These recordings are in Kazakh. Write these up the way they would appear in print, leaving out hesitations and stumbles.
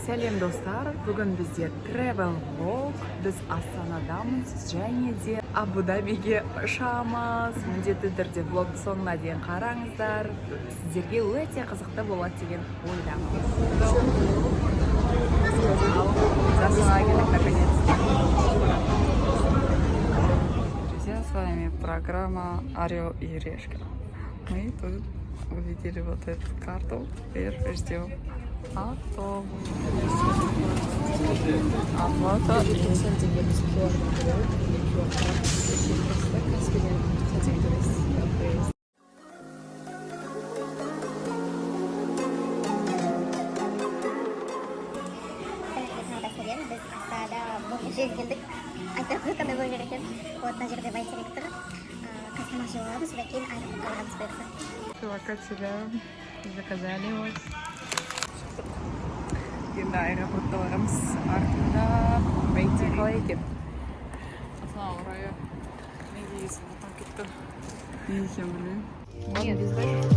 Сәлем, достар! Бүгін бізде travel vlog. Біз Астанадамыз және де Абу Дабиге ұшамыз. Міндетті түрде влогты соңына дейін қараңыздар. Сіздерге өте қызықты болады деген ойдамын. Астанаға келдік наконец-то. Друзья, с вами программа «Орел и Решка». Мы тут увидели вот эту карту. Теперь ждем автобус. Оплата и 90 теңге біз QR төледік. QR Каспиден 90 теңге төлейсіз. Сәлем, біз Астанада бургер жеп келдік. Айтпай ақ қояйық, қандай бургер екен. Вот мына жерде Бәйтерек тұр. Қазір тамақ жеп аламыз, содан кейін аэропортқа барамыз, бұйырса. Чувака заказали вот. Енді аэропортта барамыз. Артында Бәйтерек. Қалай екен? Астана орайы. Неге есім ұмытып кетті? Не екенін білмеймін. Нет, без разницы.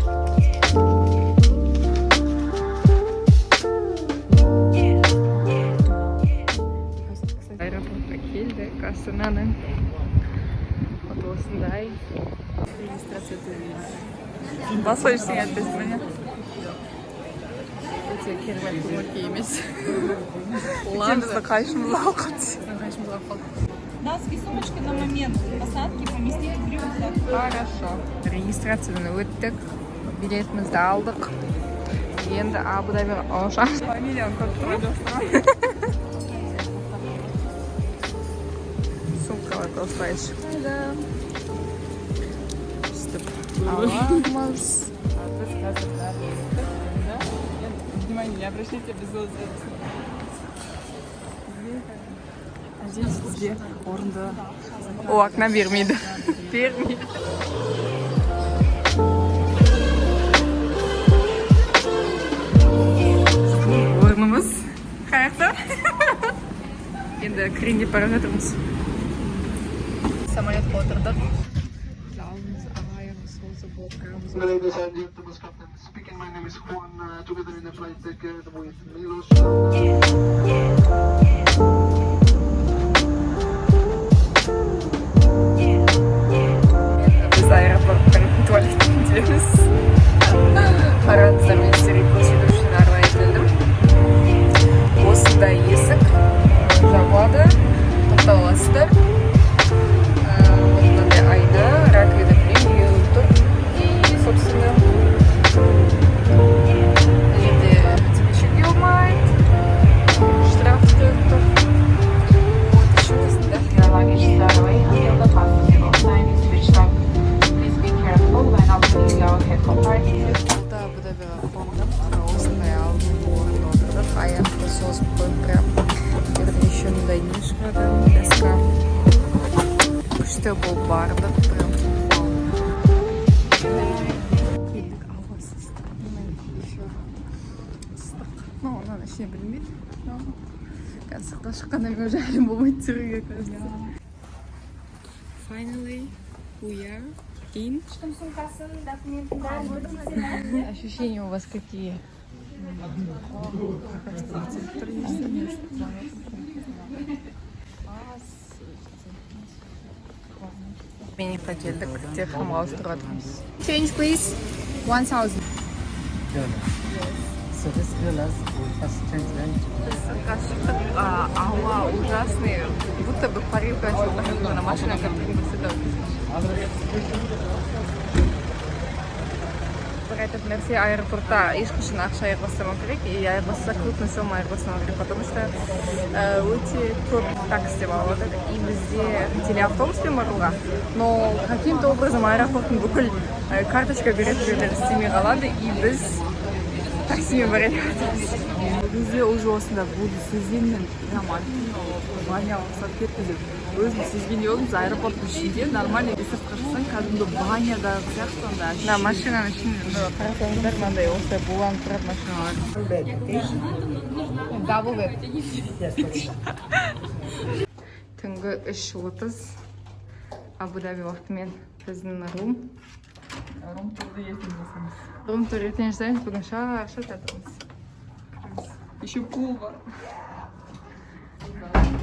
Аэропортқа келдік Астананың. Вот осындай. Регистрация төлейміз. Басқа ештеңе айтпайсың ба, не? Өте керемет көңіл күй емес. Бізді қайшымыз алып қалды. Біздің қайшымыз алып қалды. Дамские сумочки на момент посадки поместить в рюкзак. Хорошо. Регистрациядан өттік, билетімізді алдық. Енді Абу Дабиға ұшамыз. Фамилияны көріп тұр. Сумкаларды осылай шықпайды. Сөйтіп аламыз. Біз қазір бәрін өттік. Енді внимание не обращайте, біз Надеюсь, бізге орынды у окна бермейді. Бермейді. Орнымыз қаяқта? Енді кірейін деп бара жатырмыз. Самолетқа отырдық. Алдымыз аяғы созып отырамыз. Ladies and gentlemen, captain speaking. My name is Juan. Together in the flight deck with Milos. Біз аэропорттың туалетіндеміз. Қараңыздар, мен сіздерге көрсету үшін арнайы келдім. Осындай есік жабылады, тоқтап аласыздар. Вот мынандай айна, раковина премиум тұр. И, собственно, мына жерде темекі шегуге болмайды, штраф тұр. Вот еще осындай. Your luggage stowed away until the fasten seatbelt sign is switched off. Please be careful when opening your overhead compartment. Алда Абу Дабиға қондық. Осындай алдыңғы орында отырдық, аяқты созып қойып. Прям жерде еще мындай не шығады, доска. Күшті болып бардық, прям вау. Келдік, ауасы ыстық, еще ыстық. Ну, мынаның ішіне білінбейді, но қазір сыртқа шыққаннан кейін уже әлем болмайды түсіруге, кажется. Finally we are in. Ощущения у вас какие? Тұр. Меникқа келдік, дирхамға ауыстырып жатырмыз. Change, please. 1000. So this villas will first change them to Сыртқа шықтық, ауа ужасный, будто бы парилка ашылып, ана машина кіріп көрсетіп. Бір айтатын нәрсе: аэропортта ешқашан ақша айырбастамау керек и айырбастаса, крупный сумма айырбастамау керек, потому что өте көп такс деп алып жатыр. И бізде хотели автобуспен баруға, но каким-то образом аэропорттың бүкіл карточка беретін жерлері істемей қалады, и біз таксимен бара жатырмыз. Ол кезде уже осында буды сезгеннен, прям баняға ұқсап кетті деп өзім сезгендей болдым. Біз аэропорттың ішінде нормально, и сыртқа шықсаң, кәдімгі банядағы сияқты андай. Мына машинаның ішінде қарасаңыздар, мынандай осылай буланып тұрады машиналар. Double bed. Түнгі 3:30 Абу Даби уақытымен. Біздің room. Room турды ертең жасаймыз. Room тур ертең жасаймыз, бүгін шаршап жатырмыз. Еще пул бар.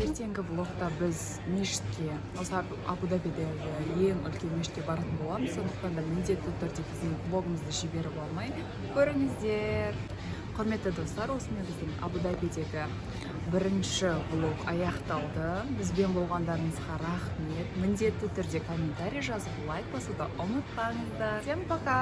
Ертеңгі влогта біз мешітке, осы Абу Дабидегі ең үлкен мешітке баратын боламыз. Сондықтан да міндетті түрде біздің влогымызды жіберіп алмай көріңіздер. Құрметті достар, осымен біздің Абу Дабидегі бірінші влог аяқталды. Бізбен болғандарыңызға рахмет. Міндетті түрде комментарий жазып, лайк басуды ұмытпаңыздар. Всем пока!